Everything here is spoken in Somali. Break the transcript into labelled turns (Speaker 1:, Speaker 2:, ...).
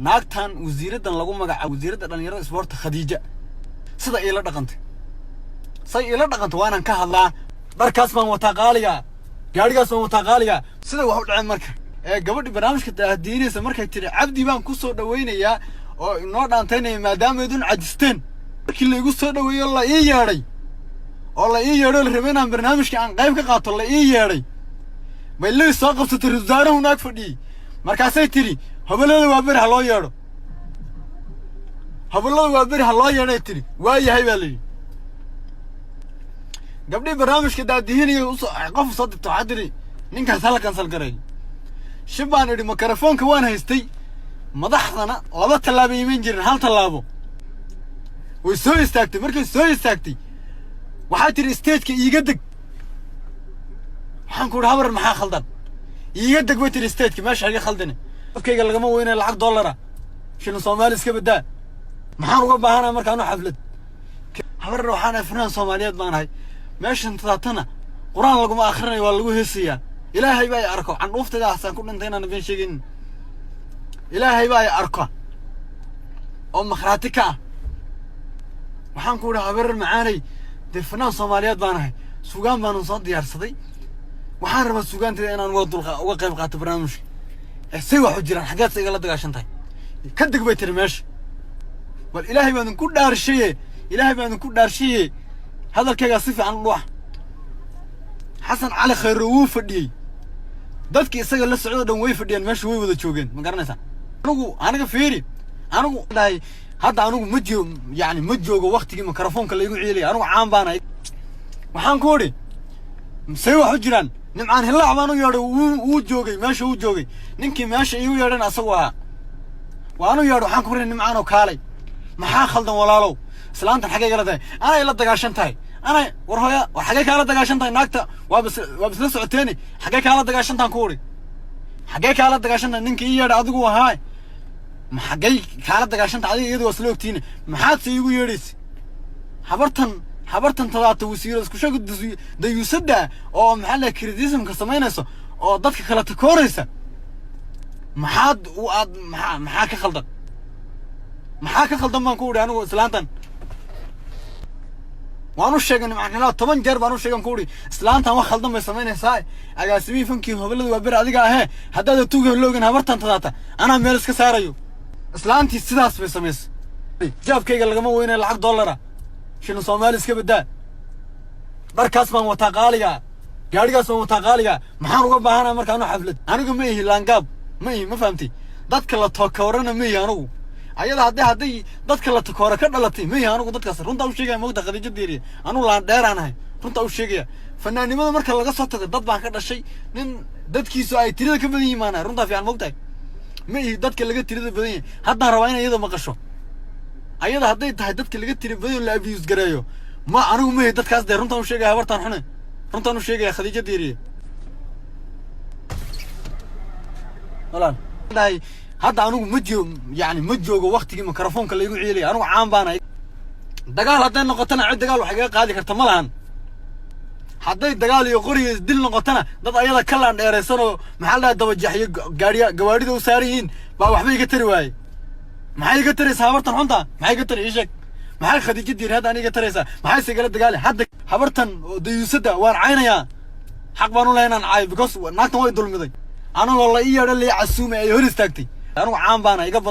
Speaker 1: Naagtan wasiiraddan lagu magacaabo wasiiradda dhalinyarada isboorta, Khadiija, sida iila dhaqantay, say iila dhaqantay waa inaan ka hadlaa. Dharkaas baan wataa qaaliga, gaadhigaas baan wataa qaaliga. Sida wax u dhaceen marka ee gabadhi barnaamijka daahdiinaysa markay tidhi Cabdi baan ku soo dhawaynayaa oo inoo dhaantaynaya maadaama idun cajisteen, markii laigu soo dhaweeyo, la ii yeedhay oo la ii yeedho, la rabay inaan barnaamijka aan qayb ka qaato, la ii yeedhay, bay lii soo qabsatay. Wasaarahu naag fadhiyey. Markaasay tidhi, "Hobolada Waaberi ha loo yeedho, Hobolada Waaberi ha loo yeedhay," tidhi. "Waa yahay," baa la yidhi. Gabdhii barnaamijka daadihinaya usoo qof soo dirta, waxaa tidhi, "Ninkaas hala cancel gareeyo." Shib baan idhi. Mikrofoonka waan haystay. Madaxdana laba tallaabo iman jirin, hal tallaabo way soo istaagtay. Markay soo istaagtay, waxaa tidhi, "Stageka iiga deg." Waxaan ku idhi, "Habar, maxaa khaldan?" "Iiga deg," bay tidhi, "stageka meesha iga khaldane." Afkayga lagama weynaya lacag dollara, shilin Soomaali iska badaa. Maxaan uga baahanaya markaanu xaflad? Habarna waxaan ahay fanaan Soomaaliyeed baan ahay. Meeshan tadaatana Qur-aan laguma akhrinayo, waa lagu heesayaa. Ilaahay baa i arko, candhuuftaydaasaan ku dhintay inaan been sheegaynin. Ilaahay baa i arko oo makhraati ka ah. Waxaan ku idhi, "Habarar macaanay, dee fanaan Soomaaliyeed baan ahay, sugaan baanu soo diyaarsaday. Waxaan rabaa sugaantayda inaan uga dulqa uga qayb qaato barnaamijka. Ee say wax u jiraan? Xaggeed se igala dagaashan tahay?" "Ka deg," bay tiri meesha. Bal Ilaahay baan idinku dhaarshaye, Ilaahay baan idinku dhaarshaye, hadalkaygaa si fiican u dhuwax. Xasan Cali Khayro wuu fadhiyey, dadkii isaga la socdo dhan way fadhiyeen, meesha way wada joogeen. Ma garanaysaa? Aniga fiiri, anigu dhahay hadda anigu ma jiro, yani ma joogo waktigii mikrofoonka laygu ciilaya. Anigu caan baan ahay. Waxaan ku idhi, say wax u jiraan? Nimcaan Hillaac baan u yeedhay. Wuu joogay meesha, wuu joogay. Ninkii meesha iigu yeedhan asagu ahaa. Waan u yeedhay. Waxaan ku idhi, "Nimcaanoo, kaalay. Maxaa khaldan, walaalow? Islaantan xaggay kala tahay? Anay la dagaashan tahay, anay. War hooya, war xaggay kaala dagaashan tahay naagta? Waa bisla socoteeni. Xaggay kaala dagaashantaan?" Ku idhi. "Xaggay kaala dagaashan tahay? Ninkii ii yeedhay adigu ahaa. Ma xaggay kaala dagaashan tahay adiga? Iyadu waa isla ogtiine. Maxaad se iigu yeedhaysa?" Habartan tadaata wasiiro isku sheeg dayuusadda oo maxaa la criticismka samaynayso oo dadka kala takooraysa, maxaad u aad maxaa ka khaldan? Maxaa ka khaldan?" baan ku idhi. Anigu islaantan waan u sheegay, Nimcanxilaa, 10 jeer baan u sheegan. Ku idhi, "Islaantan wax khaldan bay samaynaysaa. Agaasimihii fankii Hobolada Waaberi adiga ahee, haddaad tuuga loogan, habartan tadaata anaa meel iska saarayo." Islaantii sidaas bay samaysay. Jaabkayga lagama weynaya lacag dollara, shilin Soomaali iska badaa. Dharkaas baan wataa qaaliga, gaadhigaas baan wataa qaaliga. Maxaan uga baahanaya markaanu xaflad? Anigu ma ihi laangaab, ma ihi, ma fahamtay? Dadka la takoorana ma ihi anigu. Ayada hadday dadka la takoora ka dhalatay, ma ihi anigu dadkaas. Runtaa u sheegaya, mogta, Khadiija Diiriye, anigu laan dheeraan ahay. Runtaa u sheegaya. Fanaannimada marka laga soo tago, dad baan ka dhashay, nin dadkiisu ay tirada ka badan yihiin baan ahay. Runtaa fiican, mogtahay? Ma ihi dadka laga tirada badan yahay. Haddaan rabaa in iyada maqasho. Ayada hadday tahay dadka laga tira badan yahay, la abuse gareeyo, ma anigu ma ihi dadkaas. Dee runtaan u sheegaya habartaan xune, runtaan u sheegaya, Khadiija Diiriye. Walaal dhahay hadda anigu ma jiro, yani ma joogo waktigii mikrofoonka laygu ciilaya. Anigu caan baan ahay. Dagaal hadday noqotona, cid dagaal wax igaga qaadi karta ma lahan. Hadday dagaal iyo qoriga isdil noqotona, dad ayada ka laan dheeraysan oo maxaa la dhahay dabajaxyo gaadhiya gawaadhida u saaran yihiin baa waxba iga tari waaye. Maxay iga taraysaa habartan xunta? Maxay iga tari? Ii sheeg. Maxay Khadiija Diir hadda aniga taraysaa? Maxay se igala dagaali hadda? Habartan oo dayuusadda waan caynayaa. Xaq baan u lehay inaan caayo, because naagtan way dulmiday. Anigoo la ii yeedho, la ii casuumay, ay hor istaagtay. Anigu caan baana iga badan.